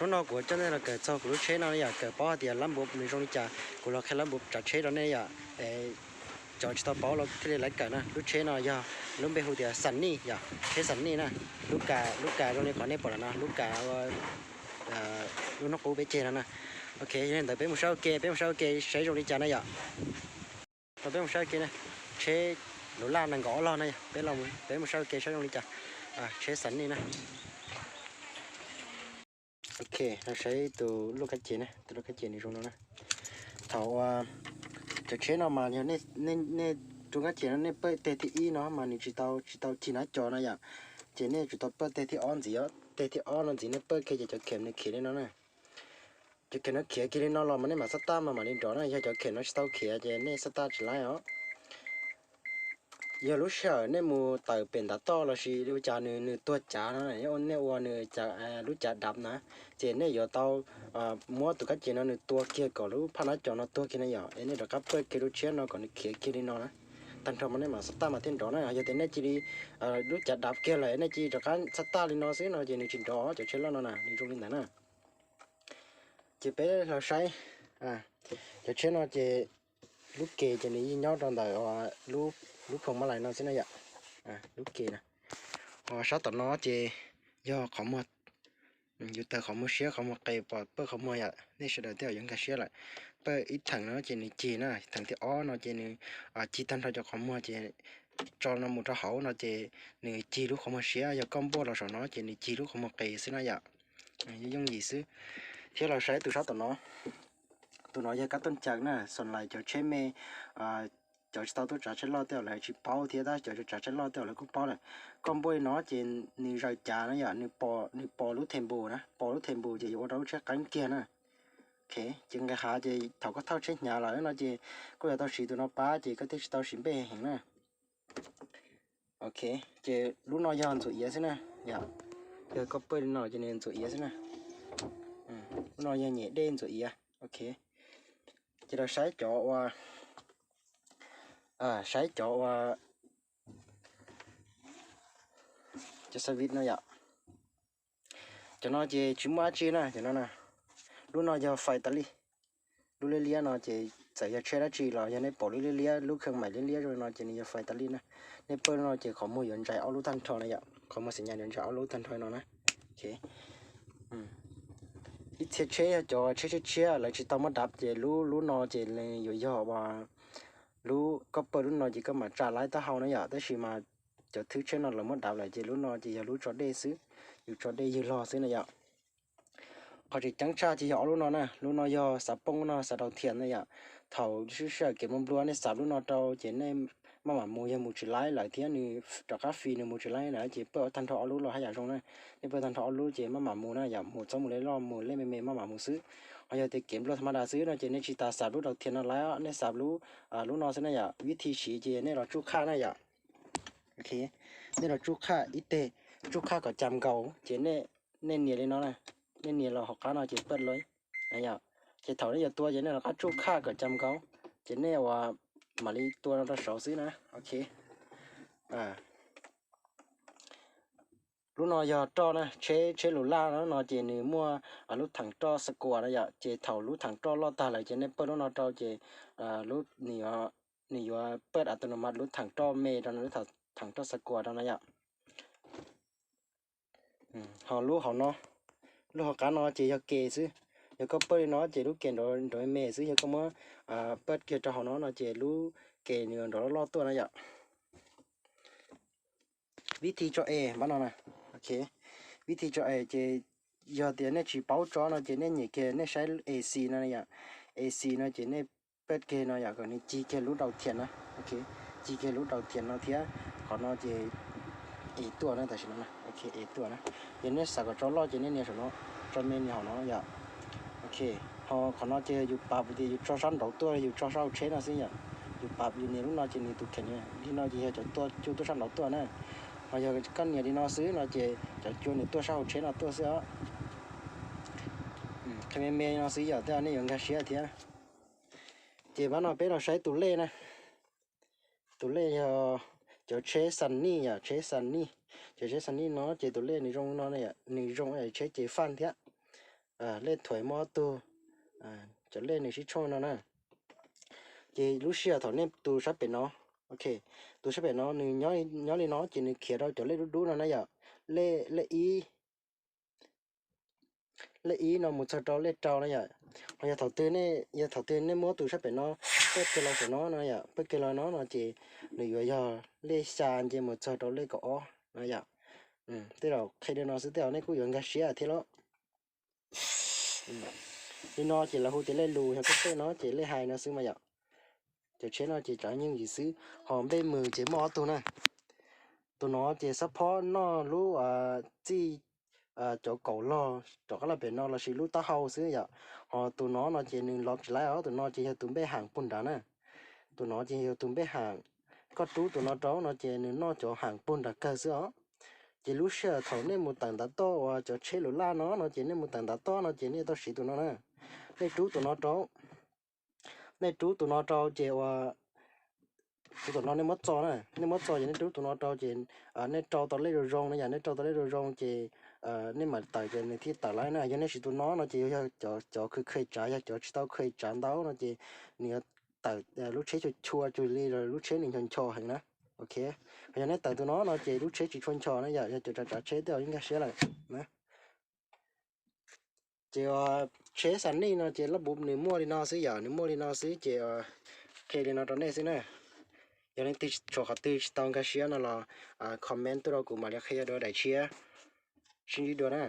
No kuv coj nej los kawm txog kuv lub tsheb no yom, kawm paub hais tias lab npuas nws zoo li cas, kuv los qhia lab npuas tsav tsheb rau nej yom. Cov tsis tau paub los thiaj li laiv kawm na. Lub tsheb no yog lub npe hu tias Sunny yom, tsheb Sunny na. Lub kas, lub kas zoo li qhov nej pom lawm no, lub kas lub hnub qub peb ceg no na. Ok, yog li ntawd peb mus saib ua ke, peb mus saib ua ke saib zoo li cas na yom. Los peb mus saib ua ke na, tsheb luv laj nees nkaum ob log na, peb, peb mus saib ua ke saib zoo li cas. Tsheb Sunny na. Ok, los saib tus lub kab ces na, tus lub kab ces nws zoo no na. Thaum uas cov tsheb no mas yog nej rub kab ces no nej pawj teg thib ib no mas nws tsis tau, tsis tau cig nab co no yom. Ces nej tsum tau pawj teg thib ob ntxiv, teg thib ob no ntxiv nej pawj kiag ces cov khem nws khiav li no na. Cov khem no khiav kiag li no los mas nej mam xab tab mas mam li nrov na, yog cov khem no tsis tau khiav ces nej xab tab tsis laib os. Yog lub sij hawm nej mus tawm pem ntav toj lossis li cas nws, nws tuag cav no, nej ua nws, lub cav dav na, ces nej yuav tau muab tus kab ces no nws tua kiag kom lub phaj nab co no tuag kiag na yom, es nej rov qab pawj kiag lub tshiab no kom nws khiav kiag li no na. Tag nrho mas nej mam xab tab mas thiaj nrov na, yog tias nej cia li lub cav dav kiag lawm nej cia li rov qab xab tab li no xwb no ces nws tsis nrov, cov tsheb loj no na nws zoo li ntawd na. Ces peb los saib, cov tsheb no ces lub ke ces nws yeej nyob rau ntawm lub phoom mab lais no xwb na yom. Lub ke na, ho sab tom no ces yog qhov muag, yus tawg qhov muag siab qhov muag qis pom pawj qhov muag yom, nej sawv daws twb yuav nkag siab lawm. Pawj ib theem no ces nws cig na, theem thib ob no ces nws cig tag nrho cov qhov muag ces tso no mus rau hauv no ces nws cig lub qhov muag siab, yog koj npuaj los saum no ces nws cig lub qhov muag qis xwb na yom. Yooj yim xwb. Thiab los saib tus sab tom no, tus no yog kab tooj caws na, xoom lais cov tsheb me, cov tsis tau tuaj tsav tsheb loj tej zaum lawv tsis paub thiab tab cov tsav tsheb loj tej zaum lawv kuj paub lawm. Koj npuaj li no ces nws zaws cav na yom, nws pos lub table na, pos lub table ces yuav ua rau lub tsheb qeeb kiag na. Ok, ces nqis hav ces thaum koj thauj tsheb hnyav lawm no ces koj yuav tau siv tus no pab ces koj thiaj tsis tau siv npej heev na. Ok, ces lub no yog ntxuam iav xwb na, yog koj pawj li no ces nws ntxuam iav xwb na. Lub no yog nyem dej ntxuam iav. Ok, ces los saib cov ua, saib cov ua, cov service no yom. Cov no ces tsis muaj dab tsi na, cov no na. Lub no yog fais tas li. Lub liab liab no ces txawm yog tsheb dab tsi los yog nej pom lub liab liab, lub kheej maim liab liab zoo no ces nws yog fais tas li na. Nej pawj lub no ces qhov muag yuav ntsais ob lub tag nrho na yom, qhov muag xim nyas yuav ntsais ob lub tag nrho no na. Ib txhia tsheb yog cov tsheb tshiab tshiab lawv tsis tau muab dav ces lub, lub no ces yuav yog lub, koj pawj lub no ces koj mam tsa laib taub hau na yom, tab sis mas cov thwb tsheb no lawv muab dav lawm ces lub no ces yog lub tso dej xwb, yus tso dej ywg log xwb na yom. Qhov tseem ceeb tshaj ces yog ob lub no na, lub no yog xav pooj, lub no xav rau thiam na yom. Thaum sij hawm kev nplua nplua nej xav lub no rau ces nej maj mam mus, yog mus tsis laib lawm thiab nws rov qab fi nws mus tsis laib lawm ces pawj tag nrho ob lub los haj yam zoo na. Nej pawj tag nrho ob lub ces maj mam mus na yom, mus txhob mus lej loj, mus lej me me maj mam mus xwb. Ho yog tias kev nplua tha ma da xwb no ces nej tsis tas xav lub rau thiam no laib, nej xav lub, lub no xwb na yom. Vib thi siv ces nej los tsuj qhaj na yom. Nej los tsuj qhaj ib teg, tsuj qhaj kom cam nkaus ces nej nias li no na, nej nias los hauv qab no ces pawj lawm. Ces thaum nej yuav tua ces nej rov qab tsuj qhaj kom cam nkaus, ces nej ua mam li tua no rau saud xwb na. Ok, lub no yog roj na, tsheb, tsheb lus laj no ces nws muaj lub theem roj xa kuas na yom, ces thaum lub theem roj loj tag lawm ces nej pawj lub no rau ces nws yuav pawj a ta no mas lub theem roj me rau no, lub theem roj xa kuas rau no yom. Ho lub hauv no, lub hauv qab no ces yog ke xwb. Yog koj pawj li no ces lub ke nrov me me xwb, yog koj muab pawj kiag rau hauv no no ces lub ke nws nrov loj loj tuaj na yom. Vib thi tso es npab no na. Ok, vib thi tso es ces yog tias nej tsis paub tso no ces nej nyem kiag nej saib A C no yom. A C no ces nej pawj kiag no yom, kom nws cig kiag lub rau thiam na. Ok, cig kiag lub rau thiam no thiab qhov no ces es tuaj na, tam sim no na. Ok, es tuaj na. Yog nej xav kom tso loj ces nej nias saum no, tso me nias hauv no yom. Ok, ho qhov no ces yus pab tias yus tso sab nraud tuaj, yus tso sab hauv tsheb no xwb yom. Yus pab yus nias lub no ces nws tus kheem li no ces yog cov tuaj, cua tuaj sab nraud tuaj na. Ho yog koj nias li no xwb no ces cov cua nws tuaj sab hauv tsheb no tuaj xwb os. Qhia me me no xwb yom, tej zaum nej yuav nkag siab thiab. Ces pab no peb los saib tus lej na. Tus lej yog cov tsheb Sunny yom, tsheb Sunny. Cov tsheb Sunny no ces tus lej nws zoo no, nws zoo tsheb ces faj thiab. lej thuam muaj ob tug, cov lej nws sib tshooj no na. Ces lub sij hawm thaum nej tus sab pem no, ok, tus sab pem no nws nyob li no ces nws khiav rau cov lej dub dub no na yom, lej ib, lej ib no mus txog rau lej rau na yom. Ho yog thaum twg, yog thaum twg nej muab tus sab pem no peb kiag los saum no no yom, peb kiag los no no ces nws yuav yog lej xya nce mus txog rau lej kaum ob no yom. Tej zaum qhia li no xwb tej zaum nej kuj yuav nkag siab thiab lauj. Li no ces lawv hu tias lej lus, yog peb tej no ces lej hais no xwb mas yom. Cov tsheb no ces tsav yeej yim xwb, ho npej mus ces muaj ob tug na. Tus no ces xab phob noj lub txij cov kaum log rov qab los pem no lossis lub taub hau xwb yom. Ho tus no no ces nws los tsis laib os, tus no ces yog tus npej haam puag nrad na. Tus no ces yog tus npej haam. Koj rub tus no rau no ces nws noj cov haam puag nrad kawg xwb os. Ces lub sij hawm thaum nej mus tawm ntav toj uas cov tsheb lus laj no no ces nej mus tawm ntav toj no ces nej tau siv tus no na. Nej rub tus no rau, nej rub tus no rau ces ua, tus tom no nej muab txo na, nej muab txo ces nej rub tus no rau ces nej rau tau lej zoo zoo na yom, nej rau tau lej zoo zoo ces nej mam tawm ces nws thiaj tawm laib na. Yog nej siv tus no no ces yog cov khw khw tsav, yog cov tsis tau khw tsav ntau no ces nws yuav tawm lub tsheb chua chua cuag li lub tsheb nws ncho ncho heev na. Ok, yog nej tawm tus no no ces lub tsheb tsis tshua ncho na yom, yog cov tsav tsav tsheb tej zaum yeej nkag siab lawm na. Ces tsheb xa nij no ces laj bu nws muaj li no xwb yom, nws muaj li no xwb ces qhia li no rau nej xwb na. Yog leej twg tshuav qhov twg tsis tau nkag siab no los comment tuaj rau kuv mam li qhia dua daim tshiab. Sib ntsib dua na.